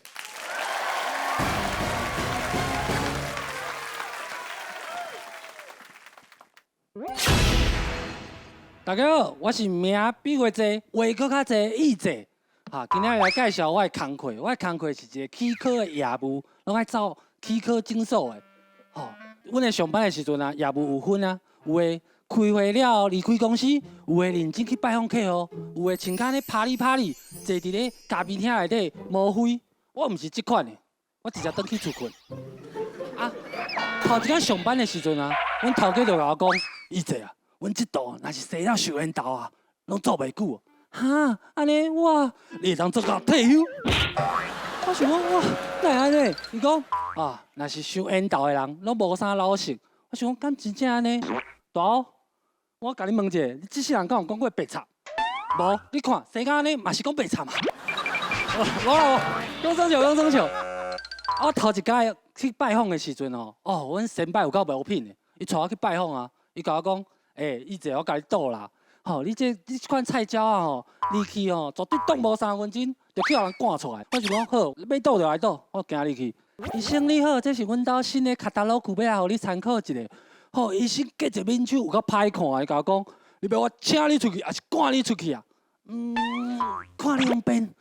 大家好，我是名比話濟，話閣較濟，易傑。哈，今仔日来介绍我的工课，我的工课是一个齿科的业务，攏爱走齿科诊所的。吼，阮咧上班的时阵啊，业务有分啊，有的开会了后离开公司，有的认真去拜访客户，有的穿甲咧啪里啪里，坐伫咧咖啡厅内底摸灰。我毋是这款的，我直接转去厝睏。啊，头一工上班的时阵啊，阮头家就共我讲，伊姐啊，阮这道若是生了受缘投啊，攏做袂久。哈，按呢我你会当做到退休。我想讲哇，哪会按呢？伊讲啊，若是受缘投的人，攏无啥老实。我想讲，敢真正按呢？大欧，我共你问一下，你这世人敢有讲过白贼？无，你看生甲按呢，嘛是讲白贼嘛。无啦，讲耍笑，讲耍笑。我头一摆去拜访的时阵哦，哦，阮先辈有够无品的，伊带我去拜访啊，伊共我讲，欸，伊姐，我共你赌啦。吼，你这你这款菜鸟仔吼，入去吼，绝对挡无3分钟，就去予人赶出来。我想讲好，欲赌就来赌，我行入去。医生你好，这是阮兜新的卡达罗库，欲来予你参考一下。吼，医生隔一面手有够歹看的，共我讲，你欲我请你出去，抑是赶你出去啊？嗯，看你方便。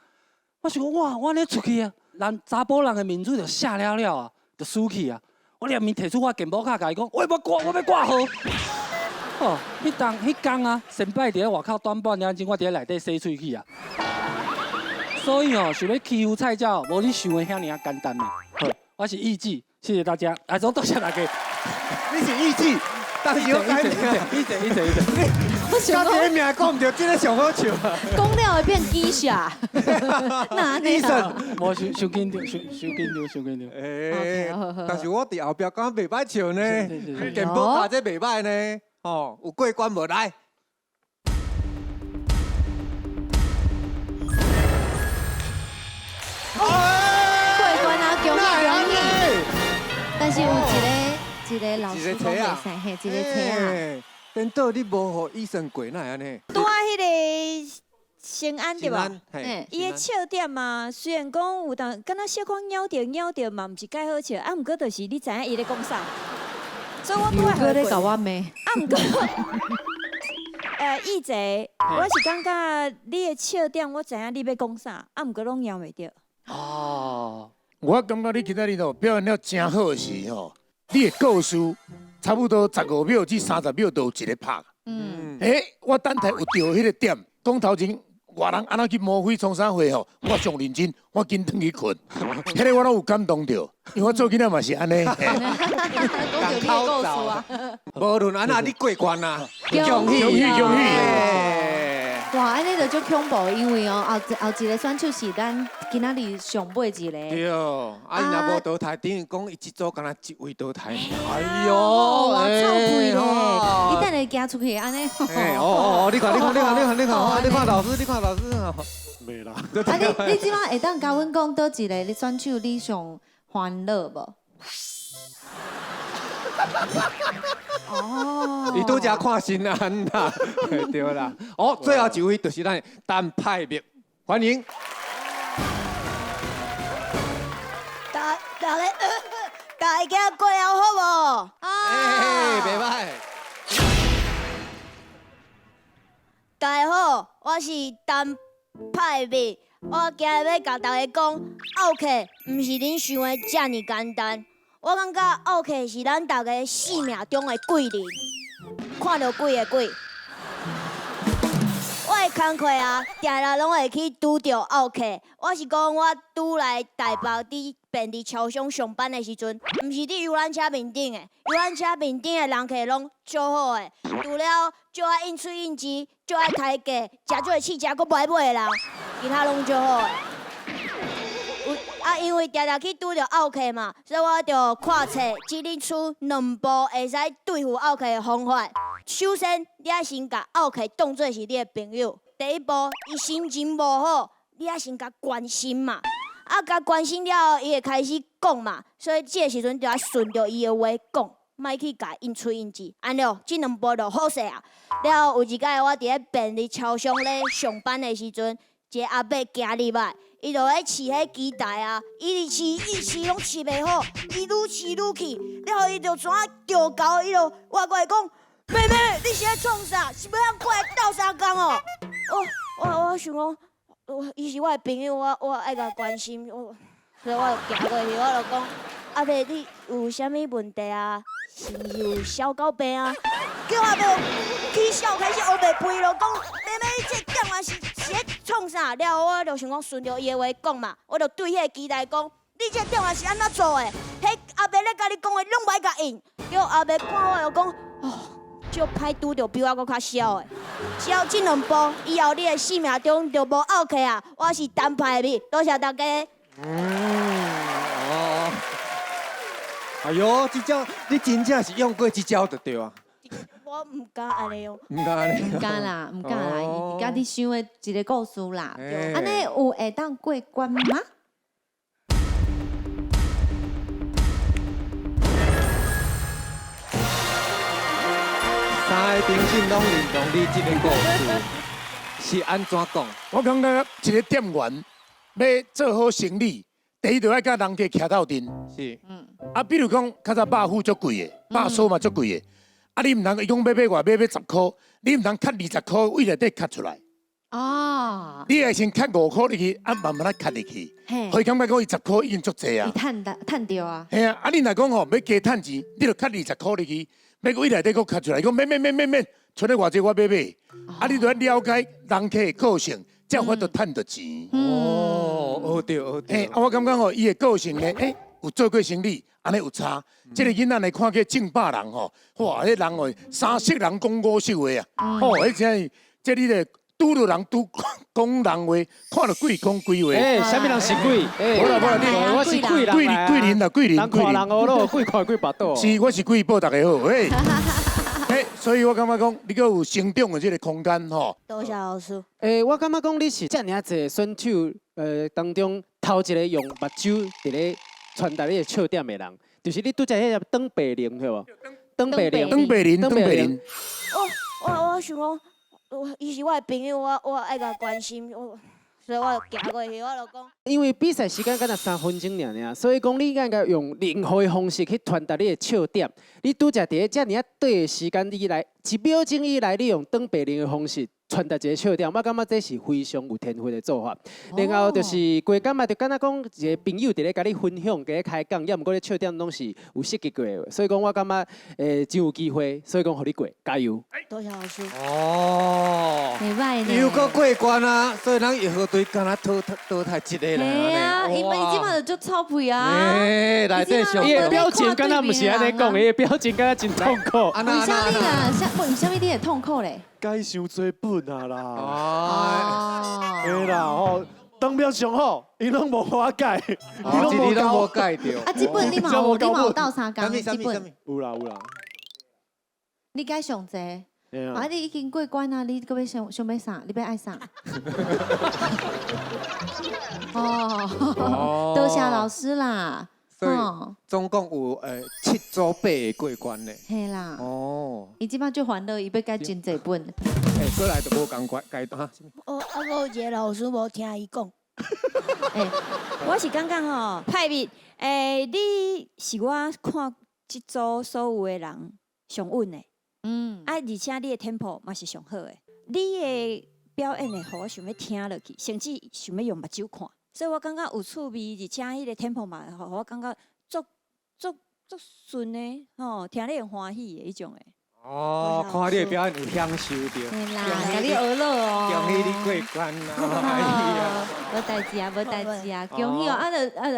我想讲，哇，我按呢出去啊，人查埔人的面子就卸了了啊，就输去啊。我连面提出我健保卡，共伊讲，我欲挂，我欲挂号。哦，彼当彼工啊，先摆伫咧外口短半点钟，我伫咧内底洗喙齿啊。所以哦，想欲欺负菜鸟，无你想的遐尔仔简单嘛。好，我是义志，谢谢大家。来，总多谢大家。你是义志，但是我改名，义志，义志，义志。我想讲这个名讲毋对，这个上好笑。讲了会变鸡下。那医生，无伤伤紧张，伤伤紧张，伤紧张。欸，但是我伫后壁讲袂歹笑呢，健保卡这袂歹呢。哦，有过关无？来。过关啊，恭喜恭喜！但是有一个老师讲袂使，嘿，一个车啊。颠倒你无予医生过，哪会按呢？拄仔彼个成安对无？伊的笑点啊，虽然讲有当，敢若小可咬著咬著嘛，毋是介好笑，啊，毋过就是你知影伊咧讲啥。所以我拄仔咧共我骂。啊，毋过，义姐，我是感觉你的笑点，我知影你欲讲啥，啊，毋过拢咬袂著。哦，我感觉你今仔日吼表现了真好的是吼，你的故事差不多15秒至30秒都有一个拍。嗯。欸，我等下有著彼个点，讲头前外人按怎去摸灰创啥货吼，我上认真，我紧转去睏。彼个我拢有感动著，因为我做囡仔嘛是按呢。讲著你的故事啊。无论按怎，你过关啊！恭喜恭喜恭喜！哇，按呢就足恐怖，因为哦，后后一个选手是咱今仔日上尾一个。对，啊，伊若无淘汰，等于讲伊这组敢若一位淘汰。哎哟，哇，臭屁咧！伊等下行出去按呢。哎，哦哦哦，你看，你看，你看，你看，你看，你看老师，你看老师。袂啦。啊，你这摆会当共阮讲佗一个你选手你上欢乐无？哦，伊拄才看新安啦，对啦。哦，最后一位就是咱陈派蜜，欢迎。大家过了好无？哎，袂歹。大家好，我是陈派蜜，我今日欲共大家讲，奥客毋是恁想的遮尔简单。我感觉奥客是咱大家生命中的贵人，看著鬼的鬼。我的工课啊，定定拢会去拄著奥客。我是讲，我拄来台北伫便利超商上班的时阵，毋是伫游览车面顶的，游览车面顶的人客拢足好的，除了足爱应喙应舌、足爱抬价、食足会试食阁无爱买的人，其他拢足好的。啊，因为定定去拄著奥客嘛，所以我就看册整理出两步会使对付奥客的方法。首先，你爱先共奥客当做是你的朋友。第一步，伊心情无好，你爱先共关心嘛。啊，共关心了后，伊会开始讲嘛。所以这个时阵就爱顺著伊的话讲，莫去共应喙应舌。按了，这两步就好势啊。了后有一摆我伫咧便利超商咧上班的时阵，一个阿伯行入来。伊就咧饲彼鸡台啊，伊直饲，伊饲拢饲袂好，伊愈饲愈气，了后伊就怎啊叫狗，伊就活过来讲：妹妹，你是咧创啥？是欲通过来斗相共哦？哦，我想讲，我伊是我的朋友，我愛共關心，我所以我就行過去，我就講阿伯你有啥物問題啊？是毋是有痟狗病啊？叫阿伯起笑開始烏白飛咯，講妹妹你這講話是咧創啥？了後我就想講順著伊的話講嘛，我就對彼個期待講，你這電話是按怎做的？彼阿伯咧共你講話攏無愛共應，叫阿伯看我就講，哦，足歹拄著比我閣較痟的。只要這兩步，以後你的生命中就無漚客啊！我是陳派的，多謝大家。哦，哎喲，這招你真正是用過這招就對啊。我毋敢按呢用。毋敢按呢。毋敢啦，毋敢啦，伊家己想的一個故事啦。按呢有會當過關嗎？三个評審攏認同你這個故事是按怎講？我感覺一個店員欲做好生理，第一就愛佮人客徛鬥陣。是。啊，比如講，較早肉脯足貴的，肉酥嘛足貴的。啊，你毋通伊講欲買偌，欲買10箍，你毋通崁20箍位內底崁出來。哦。你愛先崁5箍入去，啊，慢慢仔崁入去。予伊感覺講伊10箍已經足濟啊。伊趁著啊。嘿啊，啊，你若講吼欲加趁錢，你就崁20箍入去。欲閣位內底閣崁出來，伊講免免免免免，賰咧偌濟我欲買。啊，你著愛了解人客的個性，才有法度趁著錢。哦，學著學著。啊，我感覺吼，伊的個性呢，有做過生理，按呢有差。這個囡仔呢，看起正百人吼，哇，彼人哦，三色人講五色話啊，吼，彼真是，這你咧拄著人拄講人話，看著鬼講鬼話。啥物人是鬼？無啦無啦，我是鬼人。鬼鬼人啦，鬼人。人看人烏魯，鬼看鬼腹肚。是，我是鬼報，大家好。所以我感覺講，你閣有成長的這個空間吼。多謝老師。我感覺講你是遮爾濟選手當中頭一個用目睭佇咧傳達你的笑點的人，就是你拄才彼個轉白靈，對無？轉白靈，轉白靈，轉白靈。我想講，伊是我的朋友，我愛共關心，所以我就行過去，我就講。因為比賽時間敢若3分鐘爾爾，所以講你應該用任何的方式去傳達你的笑點。你拄才佇咧遮爾啊短的時間以內，1秒鐘以內，你用轉白靈的方式傳達一個笑點，我感覺這是非常有天分的做法。然後就是規工嘛，就敢若講一個朋友佇咧共你分享，佇咧開講，抑毋過咧笑點攏是有設計過的，所以講我感覺真有機會，所以講予你過，加油！多謝老師。哦，袂歹呢。又閣過關啊，所以咱義和隊敢若淘汰一個人。嘿啊，伊這馬就足臭屁啊！內底上伊的表情敢若毋是按呢講，伊的表情敢若真痛苦。為啥物啦？為啥物你會痛苦咧？改傷濟本啊啦！哦，對啦吼，當表上好，伊攏無予我改，伊攏無改著。啊，這本你嘛有，你嘛有鬥相共？這本有啦有啦。你改上濟，啊！你已經過關啊！你閣欲想想欲啥？你欲愛啥？哦，多謝老師啦。所以總共有7組8個過關咧。嘿啦。哦。伊這擺足煩惱，伊欲改真濟本。過來就無仝款階段哈。哦，啊，閣有一個老師無聽伊講。我是感覺吼，派面，你是我看這組所有的人上穩的。啊，而且你的 tempo 嘛是上好的，你的表演會予我想欲聽落去，甚至想欲用目睭看。所以我感覺有趣味，而且彼個 tempo 嘛，予我感覺足足足順的，吼，聽咧會歡喜的彼種的。哦，看你的表演有享受著。嘿啦，共你學樂哦。恭喜你過關啊！哎呀，無代誌啊，無代誌啊，恭喜哦！啊，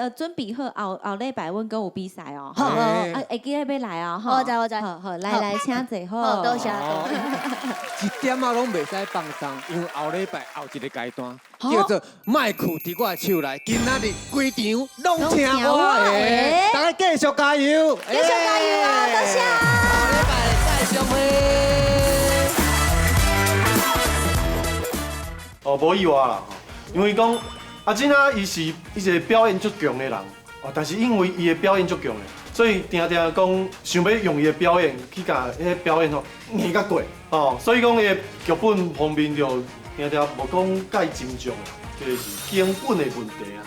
就準備好後後禮拜阮閣有比賽哦。好，啊，會記得欲來哦。我知我知。好，好，來來，請坐好。多謝。一點仔攏袂使放鬆，因為後禮拜後一個階段叫做麥克佇我的手內，今仔日規場攏聽我的，大家繼續加油，繼續加油啊！多謝。後禮拜再相會。哦，無意外啦，因為講阿珍啊，伊是一個表演足強的人，哦，但是因為伊的表演足強的，所以定定講想欲用伊的表演去共彼個表演吼硬甲過，哦，所以講伊的劇本方面就定定無講蓋真重，這個是根本的問題啊。